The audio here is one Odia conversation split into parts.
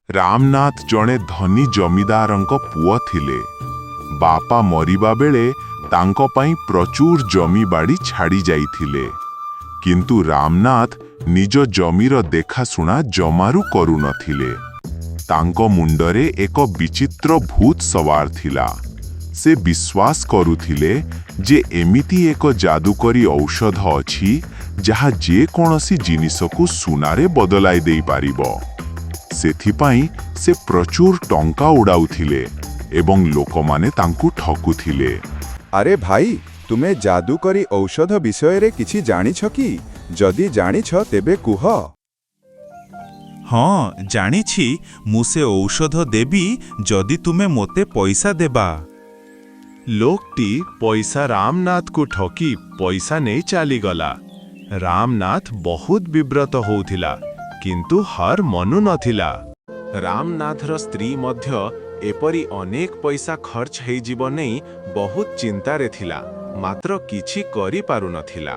ରାମନାଥ ଜଣେ ଧନୀ ଜମିଦାରଙ୍କ ପୁଅ ଥିଲେ। ବାପା ମରିବା ବେଳେ ତାଙ୍କ ପାଇଁ ପ୍ରଚୁର ଜମିବାଡ଼ି ଛାଡ଼ି ଯାଇଥିଲେ। କିନ୍ତୁ ରାମନାଥ ନିଜ ଜମିର ଦେଖାଶୁଣା ଜମାରୁ କରୁନଥିଲେ। ତାଙ୍କ ମୁଣ୍ଡରେ ଏକ ବିଚିତ୍ର ଭୂତ ସବାର ଥିଲା। ସେ ବିଶ୍ୱାସ କରୁଥିଲେ ଯେ ଏମିତି ଏକ ଯାଦୁକରୀ ଔଷଧ ଅଛି, ଯାହା ଯେକୌଣସି ଜିନିଷକୁ ସୁନାରେ ବଦଳାଇ ଦେଇପାରିବ। ସେଥିପାଇଁ ସେ ପ୍ରଚୁର ଟଙ୍କା ଉଡ଼ାଉଥିଲେ ଏବଂ ଲୋକମାନେ ତାଙ୍କୁ ଠକୁଥିଲେ। ଆରେ ଭାଇ, ତୁମେ ଯାଦୁକରୀ ଔଷଧ ବିଷୟରେ କିଛି ଜାଣିଛ କି? ଯଦି ଜାଣିଛ, ତେବେ କୁହ। ହଁ, ଜାଣିଛି। ମୁଁ ସେ ଔଷଧ ଦେବି, ଯଦି ତୁମେ ମୋତେ ପଇସା ଦେବା। ଲୋକଟି ପଇସା ରାମନାଥକୁ ଠକି ପଇସା ନେଇ ଚାଲିଗଲା। ରାମନାଥ ବହୁତ ବିବ୍ରତ ହେଉଥିଲା, କିନ୍ତୁ ହାର ମନୁ ନଥିଲା। ରାମନାଥର ସ୍ତ୍ରୀ ମଧ୍ୟ ଏପରି ଅନେକ ପଇସା ଖର୍ଚ୍ଚ ହେଇଯିବ ନେଇ ବହୁତ ଚିନ୍ତାରେ ଥିଲା, ମାତ୍ର କିଛି କରିପାରୁନଥିଲା।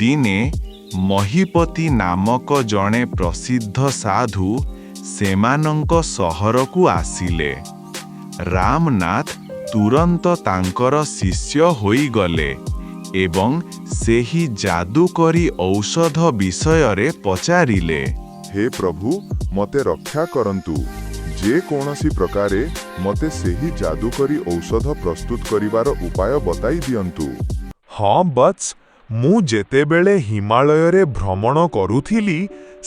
ଦିନେ ମହିପତି ନାମକ ଜଣେ ପ୍ରସିଦ୍ଧ ସାଧୁ ସେମାନଙ୍କ ସହରକୁ ଆସିଲେ। ରାମନାଥ ତୁରନ୍ତ ତାଙ୍କର ଶିଷ୍ୟ ହୋଇଗଲେ ଏବଂ ସେହି ଯାଦୁକରୀ ଔଷଧ ବିଷୟରେ ପଚାରିଲେ। ହେ ପ୍ରଭୁ, ମୋତେ ରକ୍ଷା କରନ୍ତୁ। ଯେ କୌଣସି ପ୍ରକାରେ ମୋତେ ସେହି ଯାଦୁକରୀ ଔଷଧ ପ୍ରସ୍ତୁତ କରିବାର ଉପାୟ ବତାଇ ଦିଅନ୍ତୁ। ହଁ ବତ୍ସ, ମୁଁ ଯେତେବେଳେ ହିମାଳୟରେ ଭ୍ରମଣ କରୁଥିଲି,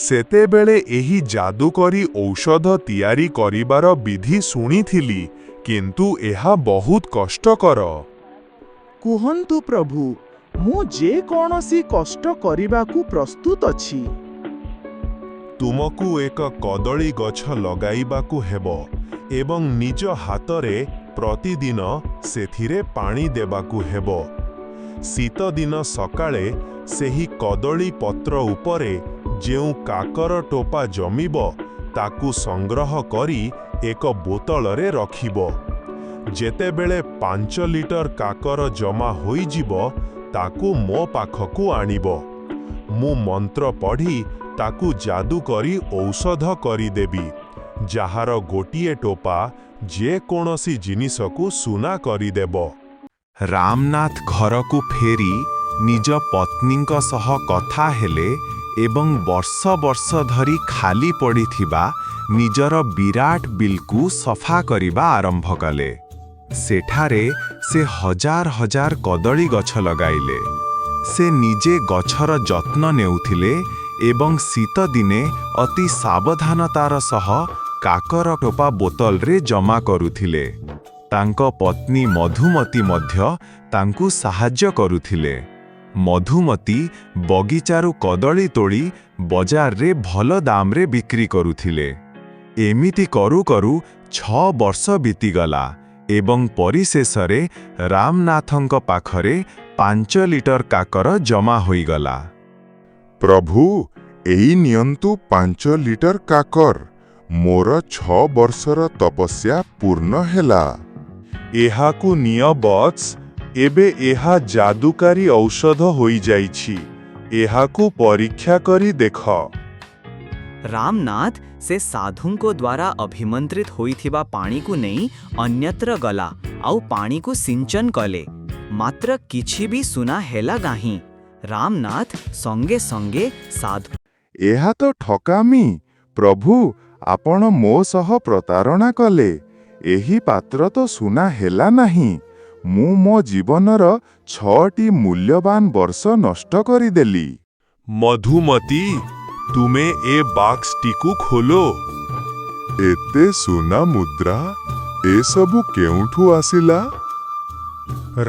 ସେତେବେଳେ ଏହି ଯାଦୁକରୀ ଔଷଧ ତିଆରି କରିବାର ବିଧି ଶୁଣିଥିଲି, କିନ୍ତୁ ଏହା ବହୁତ କଷ୍ଟକର। କୁହନ୍ତୁ ପ୍ରଭୁ, ମୁଁ ଯେକୌଣସି କଷ୍ଟ କରିବାକୁ ପ୍ରସ୍ତୁତ ଅଛି। ତୁମକୁ ଏକ କଦଳୀ ଗଛ ଲଗାଇବାକୁ ହେବ ଏବଂ ନିଜ ହାତରେ ପ୍ରତିଦିନ ସେଥିରେ ପାଣି ଦେବାକୁ ହେବ। ଶୀତଦିନ ସକାଳେ ସେହି କଦଳୀ ପତ୍ର ଉପରେ ଯେଉଁ କାକର ଟୋପା ଜମିବ, ତାକୁ ସଂଗ୍ରହ କରି ଏକ ବୋତଲରେ ରଖିବ। ଯେତେବେଳେ 5 ଲିଟର କାକର ଜମା ହୋଇଯିବ, ତାକୁ ମୋ ପାଖକୁ ଆଣିବ। ମୁଁ ମନ୍ତ୍ର ପଢ଼ି ତାକୁ ଯାଦୁକରୀ ଔଷଧ କରିଦେବି, ଯାହାର ଗୋଟିଏ ଟୋପା ଯେକୌଣସି ଜିନିଷକୁ ସୁନା କରିଦେବ। ରାମନାଥ ଘରକୁ ଫେରି ନିଜ ପତ୍ନୀଙ୍କ ସହ କଥା ହେଲେ ଏବଂ ବର୍ଷ ବର୍ଷ ଧରି ଖାଲି ପଡ଼ିଥିବା ନିଜର ବିରାଟ ବିଲକୁ ସଫା କରିବା ଆରମ୍ଭ କଲେ। ସେଠାରେ ସେ ହଜାର ହଜାର କଦଳୀ ଗଛ ଲଗାଇଲେ। ସେ ନିଜେ ଗଛର ଯତ୍ନ ନେଉଥିଲେ ଏବଂ ଶୀତଦିନେ ଅତି ସାବଧାନତାର ସହ କାକର ଟୋପା ବୋତଲରେ ଜମା କରୁଥିଲେ। ତାଙ୍କ ପତ୍ନୀ ମଧୁମତୀ ମଧ୍ୟ ତାଙ୍କୁ ସାହାଯ୍ୟ କରୁଥିଲେ। ମଧୁମତୀ ବଗିଚାରୁ କଦଳୀ ତୋଳି ବଜାରରେ ଭଲ ଦାମରେ ବିକ୍ରି କରୁଥିଲେ। ଏମିତି କରୁ କରୁ 6 ବର୍ଷ ବିତିଗଲା ଏବଂ ପରିଶେଷରେ ରାମନାଥଙ୍କ ପାଖରେ 5 ଲିଟର କାକର ଜମା ହୋଇଗଲା। ପ୍ରଭୁ, ଏଇ ନିଅନ୍ତୁ 5 ଲିଟର କାକର। ମୋର 6 ବର୍ଷର ତପସ୍ୟା ପୂର୍ଣ୍ଣ ହେଲା। ଏହାକୁ ନିଅ ବତ୍ସ, ଏବେ ଏହା ଯାଦୁକାରୀ ଔଷଧ ହୋଇଯାଇଛି। ଏହାକୁ ପରୀକ୍ଷା କରି ଦେଖ। ରାମନାଥ ସେ ସାଧୁଙ୍କ ଦ୍ୱାରା ଅଭିମନ୍ତ୍ରିତ ହୋଇଥିବା ପାଣିକୁ ନେଇ ଅନ୍ୟତ୍ର ଗଲା ଆଉ ପାଣିକୁ ସିଞ୍ଚନ କଲେ, ମାତ୍ର କିଛି ବି ସୁନା ହେଲା ନାହିଁ। ରାମନାଥ ସଙ୍ଗେ ସଙ୍ଗେ ସାଧୁ ଏହା ତ ଠକାମି! ପ୍ରଭୁ, ଆପଣ ମୋ ସହ ପ୍ରତାରଣା କଲେ। ଏହି ପାତ୍ର ତ ସୁନା ହେଲା ନାହିଁ। ମୁଁ ମୋ ଜୀବନର ଛଅଟି ମୂଲ୍ୟବାନ ବର୍ଷ ନଷ୍ଟ କରିଦେଲି। ମଧୁମତୀ, ତୁମେ ଏ ବାକ୍ସଟିକୁ ଖୋଲ। ଏତେ ସୁନା ମୁଦ୍ରା! ଏସବୁ କେଉଁଠୁ ଆସିଲା?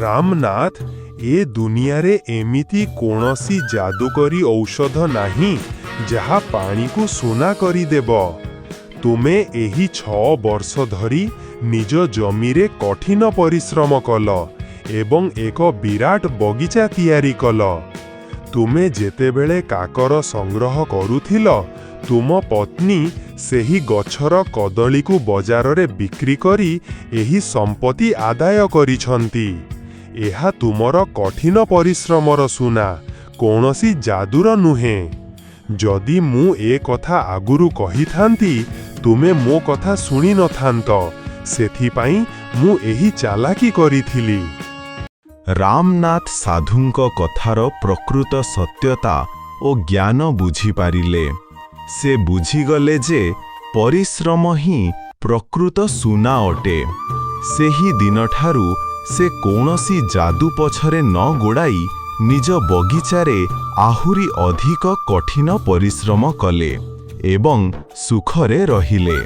ରାମନାଥ, ଏ ଦୁନିଆରେ ଏମିତି କୌଣସି ଯାଦୁକରୀ ଔଷଧ ନାହିଁ, ଯାହା ପାଣିକୁ ସୁନା କରିଦେବ। ତୁମେ ଏହି 6 ବର୍ଷ ଧରି ନିଜ ଜମିରେ କଠିନ ପରିଶ୍ରମ କଲ ଏବଂ ଏକ ବିରାଟ ବଗିଚା ତିଆରି କଲ। ତୁମେ ଯେତେବେଳେ କାକର ସଂଗ୍ରହ କରୁଥିଲ, ତୁମ ପତ୍ନୀ ସେହି ଗଛର କଦଳୀକୁ ବଜାରରେ ବିକ୍ରି କରି ଏହି ସମ୍ପତ୍ତି ଆଦାୟ କରିଛନ୍ତି। ଏହା ତୁମର କଠିନ ପରିଶ୍ରମର ସୁନା। କୌଣସି ଯାଦୁର ନୁହେଁ। ଯଦି ମୁଁ ଏ କଥା ଆଗରୁ କହିଥାନ୍ତି, ତୁମେ ମୋ କଥା ଶୁଣି ନଥାନ୍ତ। ସେଥିପାଇଁ ମୁଁ ଏହି ଚାଲାକି କରିଥିଲି। ରାମନାଥ ସାଧୁଙ୍କ କଥାର ପ୍ରକୃତ ସତ୍ୟତା ଓ ଜ୍ଞାନ ବୁଝିପାରିଲେ। ସେ ବୁଝିଗଲେ ଯେ ପରିଶ୍ରମ ହିଁ ପ୍ରକୃତ ସୁନା ଅଟେ। ସେହି ଦିନଠାରୁ ସେ କୌଣସି ଯାଦୁ ପଛରେ ନ ଗୋଡ଼ାଇ ନିଜ ବଗିଚାରେ ଆହୁରି ଅଧିକ କଠିନ ପରିଶ୍ରମ କଲେ ଏବଂ ସୁଖରେ ରହିଲେ।